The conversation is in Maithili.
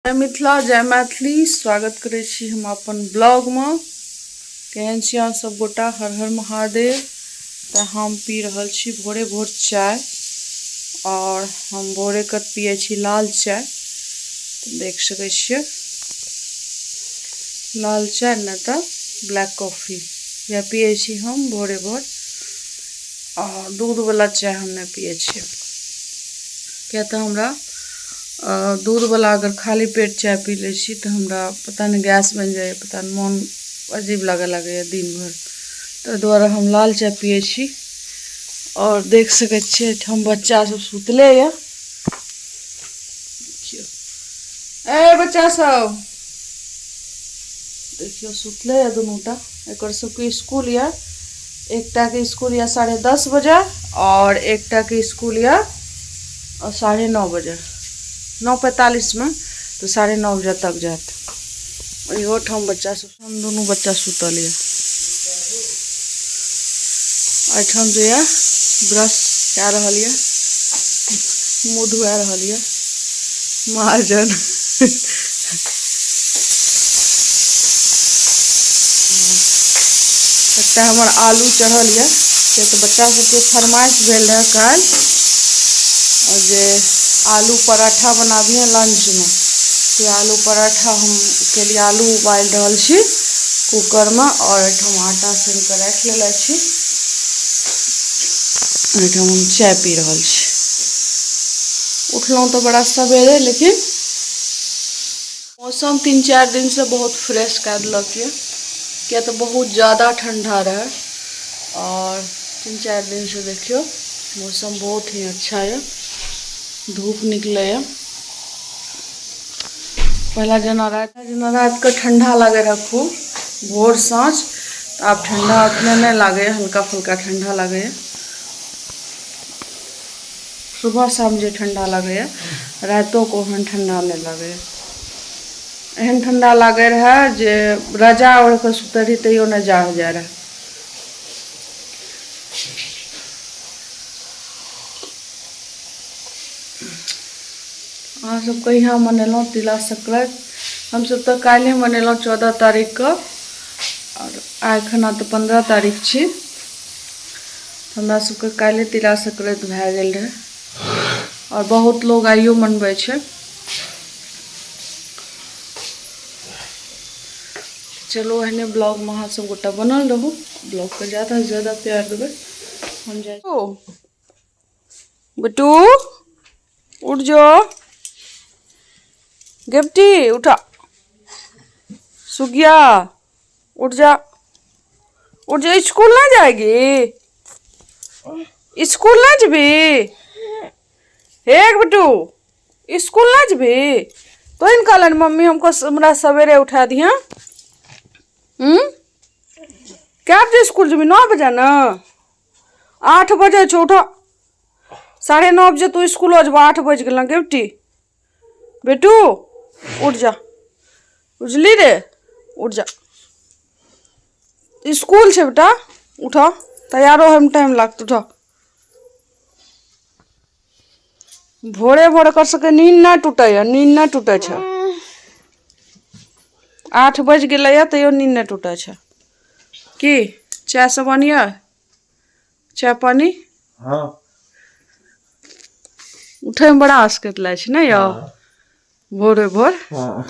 जय मिथिला जय मैथिली। स्वागत करै छी हम अपन ब्लॉगमे। केहन छी अहाँ सब गोटा? हर हर महादेव। तऽ हम पी रहल छी भोरे भोर चाय, और हम भोरे के पियै छी लाल चाय। देख सकै छियै लाल चाय नहि तऽ ब्लैक कॉफी इएह पियै छी हम भोरे भोर। आ दूधवला चाय हम नहि पियै छियै, किया तऽ हमरा दूधवला अगर खाली पेट चाय पी लै छी तऽ हमरा पता नहि गैस बनि जाइए, पता नहि मोन अजीब लागऽ लागैए दिन भरि। ताहि दुआरे हम लाल चाय पियै छी। आओर देख सकै छियै एहिठाम बच्चा सब सुतले यऽ। देखियौ ए बच्चा सब, देखियौ सुतले यऽ दुनूटा। एकर सबके स्कूल यऽ, एकटाके स्कूल यऽ 10:30 बजे और एकटाके स्कूल यऽ 9:30 बजे, 9:45 में, तो 9:30 बजे तक जायत। इहो ठाम बच्चा सब, हम दुनू बच्चा सुतल यऽ। एहिठाम जे यऽ ब्रश कए रहल यऽ, मुँह धुआ रहल यऽ महाजन। एकटा हमर आलू चढ़ल यऽ, किया तऽ बच्चा सबके फरमाइश भेल रहै काल्हि जे आलू पराठा बनाबिहे लंचमे। से आलू पराठा हम के लिए आलू उबालि रहल छी कुकरमे, और एहिठाम आटा सानि कऽ राखि लेले छी। एहिठाम हम चाय पी रहल छी। उठलहुँ तऽ बड़ा सवेरे, लेकिन मौसम 3-4 दिनसँ बहुत फ्रेश कए देलक यऽ, किया तऽ बहुत ज़्यादा ठंडा रहै। और 3-4 दिनसँ देखियौ मौसम बहुत ही अच्छा यऽ, धूप निकलैए। पहला जेना रातिके ठंडा लागै रहै खूब भोर साँझ, तऽ आब ठंडा उतने नहि लागैए, हल्का फुल्का ठंडा लागैए। सुबह शाम जे ठंडा लागैए, रातिओ के ओहन ठंडा नहि लागैए। एहन ठंडा लागै रहै जे रजा ओढ़ि कऽ सुतै रही तैयो नहि जाड़ जाइ रहै। अहाँ सब कहिया मनेलहुँ तिला संक्रान्ति? हमसब तऽ काल्हि मनेलहुँ 14 तारीखके, आओर आइ खना तऽ 15 तारीख छी। हमरा सबके काल्हि तिला संक्रान्ति भए गेल रहै, आओर बहुत लोग आइयो मनबै छै। चलू एहने ब्लॉगमे अहाँ सब गोटा बनल रहू, ब्लॉगके ज़्यादा से ज़्यादा प्यार देबै। हम जाइ बिट्टू उठ जो, गिफ्टी उठा, सुगिया उठ जा, उठ जा, स्कूल ना जाएगी, स्कूल ना जबी। हे बिट्टू स्कूल ना जबी? तो इन कहलन मम्मी हमको हमरा सवेरे उठा दिया। क्या बजे स्कूल जबी? 9 बजे ना, 8 बजे छो, उठा 9:30 बजे तू स्कूल हो जब, 8 बज गल गिफ्टी। बेटू उठ जा, बुझली रे, उठ जा, स्कूल छे बेटा, उठा, तैयारो होइमे टाइम लागत, उठा। भोरे भोरे कर सके नींद ना टूटैए, नींद ना टूटै छै। 8 बजि गेलैए तैयो नींद नहि टूटै छै। की चाय सब आनिए? चाय पानी? हाँ। उठैमे बड़ा आसकैत लागै छै ने यौ भोरे भोर। हाँ।